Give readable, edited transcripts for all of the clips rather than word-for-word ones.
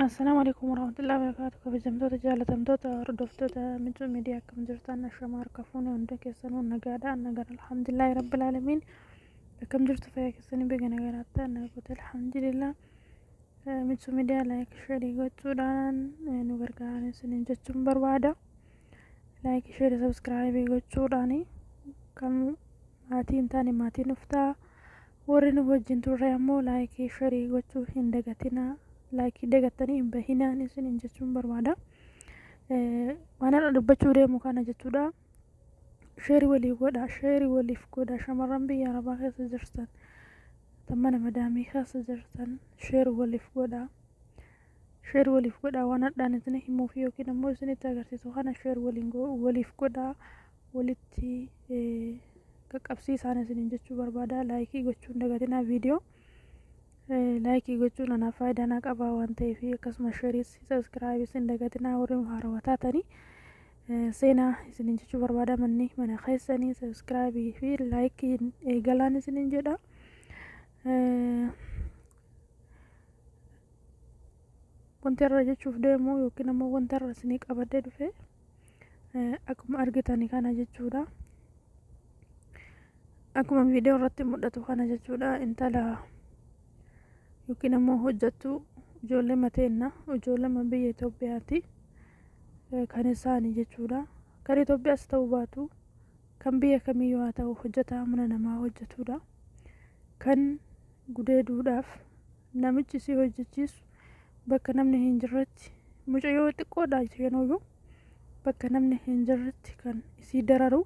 Assalaamu alaikum warahmatullahi wabarakatuh. Kabajamtoota, jaalatamtoota, hordoftoota Michuu Miidiyaa, akkam jirtan? Ashama, harka fuune, hunda keessanuu nagaadha? Nagaan, alhamdulillahi rabbil aalamiin. Akkam jirtu? Fayyaa keessanii? Bega nagaraatti nagoota, alhamdulillah. Michuu Miidiyaa like, share gochuudhaan nu gargaaran isiniin jechuun barbaada. Like, share, subscribe gochuudhaan kan maatii hin taane maatii nuuf ta'a. Warri nu wajjin turre ammoo like, share gochuu hin dagatinaa. Like dagattanii hin bahinaan isiniin jechuun barbaada. Waan har'a dubbachuu deemu kana jechuudha. Share walii godha, share waliif godha. Shamarran biyya Arabaa keessa jirtan, tan mana madaamii keessa jirtan, share waliif godha. Share waliif godha. Waan hadhaan isin himuuf yookiin ammoo isinitti agarsiisu kana share waliin waliif godha. Walitti qaqqabsiisaan isiniin jechuu barbaada. Like gochuu hin dagatinaa viidiyoo. Like gochuun anaaf faayidaa naa qaba waan ta'eef, akkasuma shareis, subscribeis hin dagatinaa warri haarawaa taatanii. Seenaa isiniin jechuu barbaada. Manni mana keessanii subscribe fi like eegalaan isiniin jedha. Wanti irra jechuuf deemu yookiin ammoo wanta irra isinii qabadee dhufe akkuma argitani kana jechuudha. Akkuma viidiyoo irratti mul'atu kana jechuudha. Intala yookiin ammoo hojjettu, ijoollee mateenna, ijoollee biyya Itoophiyaati kan isaanii jechuudha. Kan Itoophiyaas ta'uu baatu, kan biyya kamiyyuu haa ta'u, hojjetaa mana namaa hojjetudha. Kan gudeeduudhaaf namichi si hojjechiisu bakka namni hin jirretti, mucayyoo xiqqoodha isheenuyyuu, bakka namni hin jirretti kan isii dararu.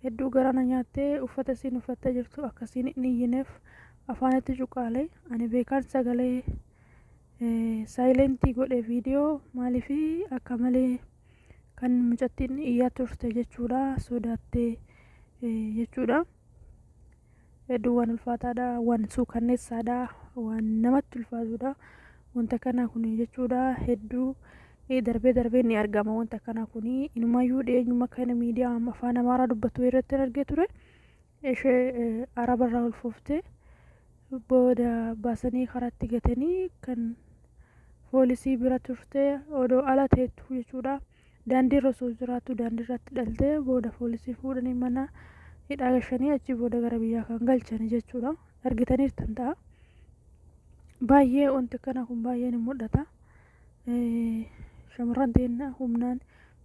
Hedduu garana nyaattee, uffata isiin uffattee jirtu akkasiin hin iyyineef afaanitti cuqaalee. Ani beekaan sagalee silent godhe viidiyoo, maaliifi akka malee kan mucattiin iyyaa turte jechuudha, sodaattee jechuudha. Hedduu waan ulfaataadha, waan suukanneessaadha, waan namatti ulfaatudha. Wanta kana kun jechuudha, hedduu darbee darbee ni argama wanta kana kun. Inumayyuu dhiyeenyuma kana miidiyaa afaan Amaaraa dubbatu irratti argee ture. Ishee Arabarraa ulfooftee booda baasanii karaatti gatanii, kan poolisii bira turte odoo ala teettu jechuudha. Daandiirra osoo jiraattu daandiirratti dhaltee, booda poolisii fuudhanii mana hidhaa gashanii, achi booda gara biyyaa kan galchanii jechuudha. Argitaniirtan ta'a. Baay'ee wanti akkana kun baay'ee ni mul'ata. Shamarran teenya humnaan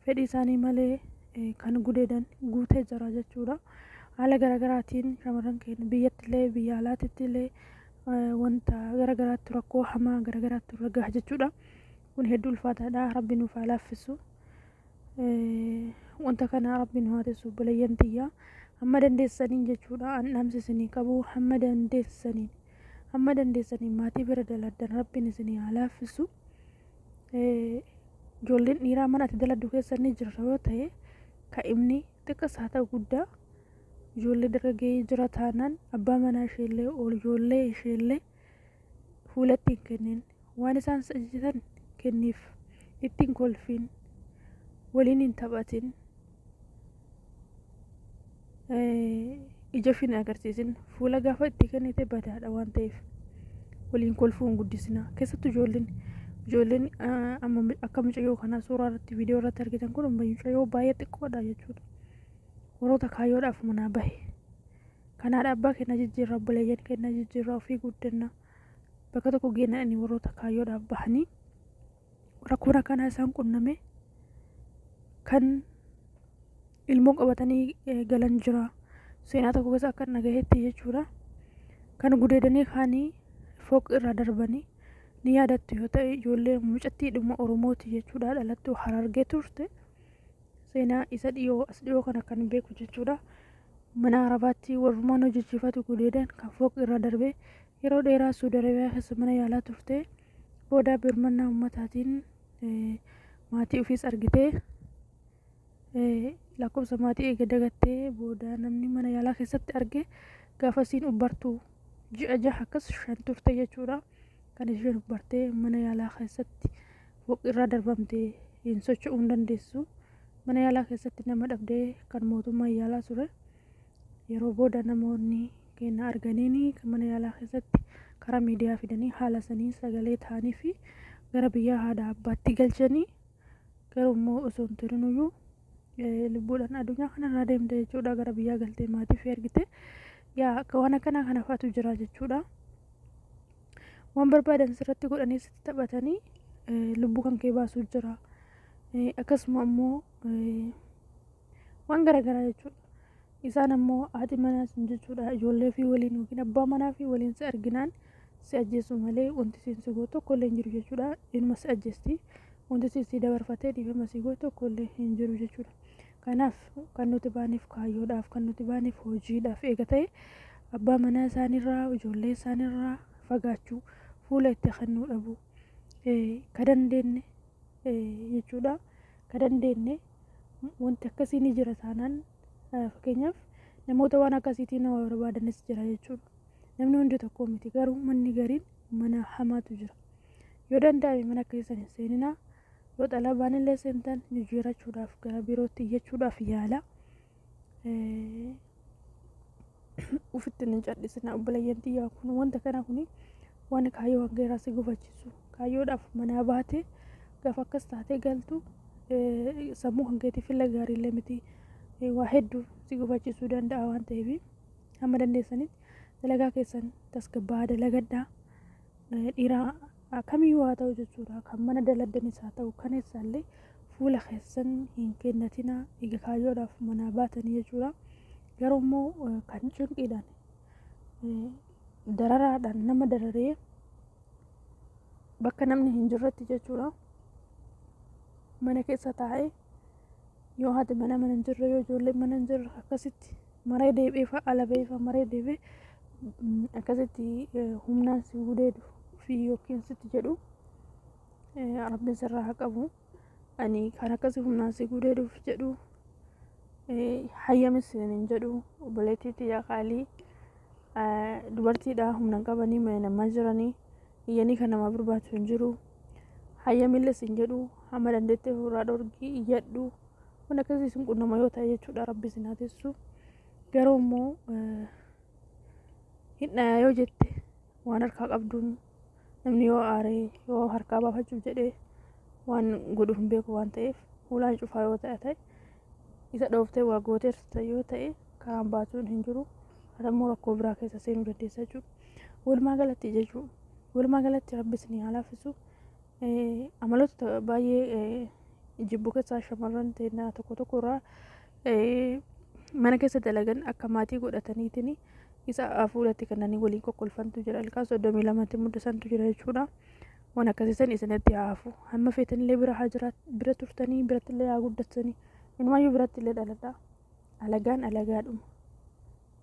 fedhii isaanii malee kan gudeedan guutee jira jechuudha. Haala garaagaraatiin shamarran keenya biyyatti illee, biyya alaatitti illee wanta garaagaraatti, rakkoo hamaa garaagaraatti irra gaha jechuudha. Kun hedduu ulfaataadha. Rabbi nuuf haa laaffisu. Wanta kana Rabbi nu haa tissu. Obboleeyyan tiyyaa, hamma dandeessaniin jechuudha. An dhaamsi isinii qabu, hamma dandeessaniin, hamma dandeessaniin maatii bira daladdan, Rabbiin isinii haa laaffisu. Ijoolleen dhiiraa mana ati daladdu keessa ni jira yoo ta'e, ka'imni xiqqas haa ta'u guddaa, ijoollee dargaggeeyyii jira taanaan, abbaa manaa isheellee, ijoollee isheellee fuulatti hin kennin. Waan isaan ajajan kenniif, ittiin kolfiin, waliin hin taphatin, ija ofii hin agarsiisin. Fuula gaafa itti kennite badaadha waan ta'eef, waliin kolfuu hin guddisina. Keessattuu ijoolleen amma akka mucayyoo kanaa suuraa irratti, viidiyoo irratti argitan kun, mucayyoo baay'ee xiqqoodha jechuudha. Warroota kaayyoodhaaf manaa bahe kanaadha. Abbaa keenya jijjiirra, obboleeyyan keenya jijjiirra, ofii guddanna, bakka tokko geenna. Warroota kaayyoodhaaf bahanii rakkoon akkanaa isaan qunname, kan ilmoo qabatanii galan jira. Seenaa tokko keessa akka nagaheetti jechuudha. Kan gudeedanii kaanii fooq irraa darbanii ni yaadattu yoo ta'e, ijoollee mucattii dhimma Oromooti jechuudha, dhalattuu Harargee turte. Seenaa isa dhiyoo as dhiyoo kana kan beeku jechuudha. Mana Arabaatti warrumaan hojjechiifatu gudeedan, kan fooq irraa darbee yeroo dheeraa Suudi Arabiyaa keessa mana yaalaa turte. Booda birmannaa uummataatiin maatii ofiis argitee, lakkoofsa maatii eega dagattee booda namni mana yaalaa keessatti arge. Gaafa isiin ubbartu ji'a 6 akkas 5 turte jechuudha. Kan isheen ubbartee mana yaalaa keessatti fooq irraa darbamte, hin socho'uu hin dandeessu. Mana yaalaa keessatti nama dhabdee, kan mootummaan yaalaa ture. Yeroo booda namoonni keenya arganiini mana yaalaa keessatti karaa miidiyaa fidanii haala sanii sagalee ta'anii fi Gara biyya haadha abbaatti galchanii, garuu immoo osoo hin turinuyyuu lubbuudhaan addunyaa kanarraa deemte jechuudha. Gara biyyaa galtee maatii fi argite. Yaa, akka waan akkanaa kana fa'aatu jira jechuudha. Waan barbaadan sirratti godhanii sitti taphatanii lubbuu kan kee baasuu jira. Akkasuma immoo waan garaagaraa jechuudha. Isaan ammoo haati manaa sun jechuudha ijoollee fi waliin yookiin abbaa manaa fi waliin si arginaan si ajjeesu malee wanti isiin si gootu tokko illee hin jiru jechuudha. Inuma si ajjeesti. Wanti isiin si dabarfatee dhiifama si gootu tokko illee hin jiru jechuudha. Kanaaf kan nuti baaneef kaayyoodhaaf, kan nuti baaneef hojiidhaaf eega ta'e, abbaa manaa isaaniirraa, ijoollee isaaniirraa fagaachuu, fuula itti kennuu dhabu ka dandeenye jechuudha. Ka dandeenye wanti akkasii ni jira taanaan, fakkeenyaaf namoota waan akkasiitiin nama barbaadanis jira jechuudha. Namni hundi tokko miti, garuu manni gariin mana hamaatu jira. Yoo danda'ame mana akkasii hin seeninaa. Yoo xalabaan illee seentan, jijjiirachuudhaaf gara birootti iyyachuudhaaf yaala. Ufitti hin callisina, obboleeyyan xiyyaa. Kun wanta kana kuni waan kaayyoo hangeeraa si gufachiisu. Kaayyoodhaaf manaa baate gaafa akkas taatee galtu sammuu hangeetiif illee gaariillee miti, waa hedduu si gufachiisuu danda'a waan ta'eef, hamma dandeessanitti dalagaa keessan tasgabbaa'aa dalagadhaa. Dhiira kamiyyuu haa ta'u jechuudha, kan mana daladdanis haa ta'u, kan eessaallee fuula keessan hin kennatina egaa kaayyoodhaaf manaa baatanii jechuudha. Garuu immoo kan cinqiidhaan, dararaadhaan nama dararee bakka namni hin jirretti jechuudha, mana keessa taa'ee yoo haati mana mana hin jirre, yoo ijoolleen mana hin jirre, akkasitti maree deebi'ee fa'a, ala ba'ee fa'a maree deebi'ee akkasitti humnaan si gudeedu fi yookiin sitti jedhu, Rabbiin sirraa haa qabu. Ani kan akkasii humnaan si gudeeduuf jedhu hayyamis hin jedhu. Obboleettii tiyya qaalii, dubartiidha, humna qabanii mana namaa jiranii iyyanii kan nama barbaachisu hin jiru. Hayyamillee sin jedhu, hamma dandeettee ofirraa dhorgii, iyyadhu. Kun akkasii sin qunnama yoo ta'e jechuudha, Rabbi sin haa tissu. Garuu immoo hin dhayaa yoo jette, waan harkaa qabduun namni yoo aaree yoo harkaa baafachuuf jedhee waan godhu hin beeku waan ta'eef, hulaan cufaa yoo ta'e, isa dhooftee waa gooteerta yoo ta'e, karaan baasuun hin jiru. Atammoo rakkoo biraa keessa seenuu dandeessa jechuudha. Walumaa galatti jechuudha. Walumaa galatti Rabbi isin haa laaffisu. Amaloota baay'ee jibbu keessaa shamarran teennaa tokko tokko irraa mana keessa dalagan akka maatii godhataniitiin isa fuulatti kennanii waliin kokkolfantu jira. Ilkaan 32tti muddisantu jira jechuudha. Waan akkasiisan isinitti haa hafu. Hamma feetanillee bira haa jiraat, bira turtanii birattillee haa guddatanii. Inumaayyuu birattillee dhaladha. Alagaan alagaadhuma.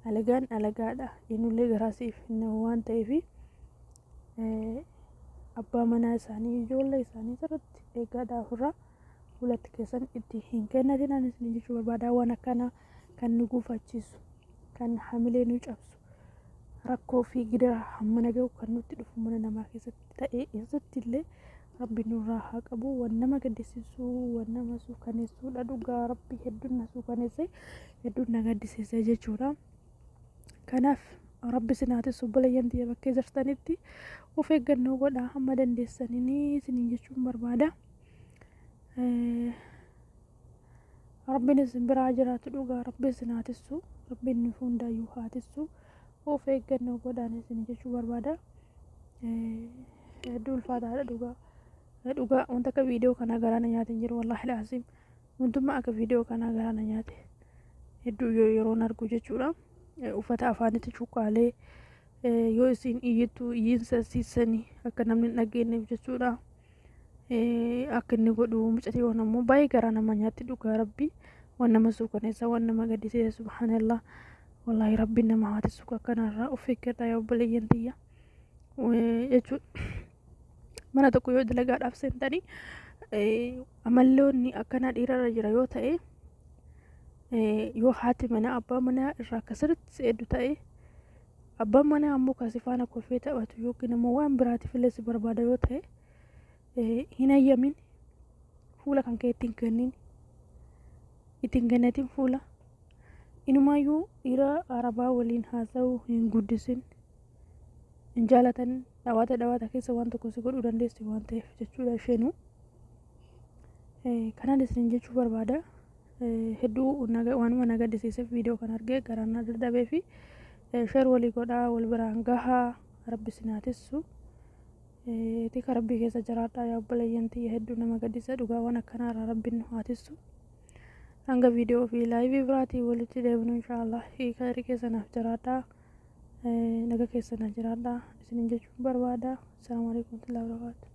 Alagaan alagaadha. Eenyullee garaa siif hin waan ta'eef, abbaa manaa isaanii, ijoollee isaanii sirriitti eeggadhaa, ofirraa fuulatti keessan itti hin kennatin ani isin jechuu barbaada. Waan akkanaa kan nu gufachiisu, kan hamilee nu cabsu, rakkoo fi gidira hammana gahu kan nutti dhufu mana namaa keessatti ta'ee eessatti illee, Rabbi nurraa haa qabu. Waan nama gaddisiisu, waan nama suukaneessuudha. Dhugaa Rabbi hedduun na suukaneesse, hedduun na gaddisiise jechuudha. Kanaaf Rabbi sinaatis, obboleeyyan tiyya, bakkee jirtanitti of eeggannoo godhaa hamma dandeessaniin isiniin jechuun barbaada. Rabbiin isin biraa jiraatu. Dhugaa Rabbi isin haa tissu. Rabbiin nu hundaayyuu haa tissu. Of eeggannoo godhaan isin jechuu barbaada. Hedduu ulfaataadha dhugaa. Dhugaa wanta akka viidiyoo kanaa garaa na nyaate hin jiru, wallaahi laasiim. Wantummaa akka viidiyoo kanaa garaa na nyaate hedduu yeroon argu jechuudha. Uffata afaanitti cuqqaalee yoo isin iyyittu iyyiinsa siisanii akka namni hin dhageenyeef jechuudha. Akka inni godhu mucattiiwwan ammoo baay'ee garaa nama nyaatti, dhugaa Rabbi. Waan nama suukaneessa, waan nama gaddisiisa, subhaanallah. Wallaahi Rabbiin nama haa tissu akkanarraa. Of eeggadhaa yaa obboleeyyan tiyya jechuudha. Mana tokko yoo dalagaadhaaf seentanii amalloonni akkanaa dhiirarra jira yoo ta'e, yoo haati manaa abbaa manaa irraa akka sirriitti si eeddu ta'e, abbaan manaa ammoo kan si faana kolfee taphatu yookiin ammoo waan biraatiif illee si barbaada yoo ta'e, hin hayyamin, fuula kan kee ittiin kennin, ittiin kennatin fuula. Inumaayyuu dhiira arabaa waliin haasa'uu hin guddisin, hin jaalatan. Dhawaata dhawaata keessa waan tokko si godhuu dandeessi waan ta'eef jechuudha isheenuu. Kanaan isin jechuu barbaada. Hedduu waanuma na gaddisiiseef viidiyoo kan argee garaan na dadhabee fi share walii godhaa, wal biraan gahaa. Rabbi isin haa tissu. Tika Rabbii keessa jiraadhaa yaa obboleeyyan tiyya. Hedduu nama gaddisa dhugaa, waan akkanaarraa Rabbiin nu haa tissu. Hanga viidiyoo fi live biraatii walitti deebinu, inshaallah hiika keessa naaf jiraadhaa. Naga keessa naaf jiraadhaa isinin jechuun barbaada. Assalaamu alaikum warahmatullahi wabarakatuh.